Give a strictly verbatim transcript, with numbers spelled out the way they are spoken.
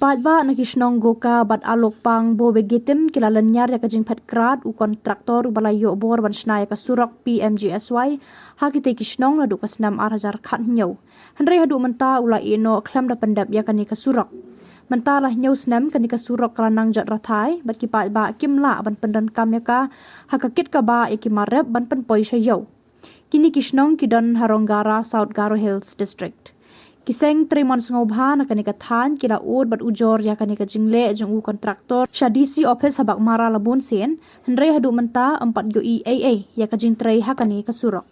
Paidbah na ki shnong Goka bad Alokpang Bobegitim ki la lynñiar ïa ka jingphet krad u kontraktor uba la ïoh bor ban shna ïa ka surok P M G S Y ha kitei ki shnong naduh ka snem ar hajar khathynñiew. Hynrei haduh mynta u la ïeh noh khlem da pyndep ïa kane ka surok. Mynta la hynñiew snem kane ka surok ka la nang jot rathai bad ki paidbah kim lah ban pyndonkam ïa ka ha ka kit kaba ïa ki mar rep ban pynpoi sha ïew. Kine ki shnong ki don ha Ronggara, South Garo Hills District. Ki seng trei mon sngewbha na kane ka thaiñ ki la ud bad ujor ïa kane ka jingleh jong u kontraktor sha D C office ha Baghmara la bun sien, hynrei haduh mynta ym pat ïohi ei ei ïa ka jingtrei ha kane ka surok.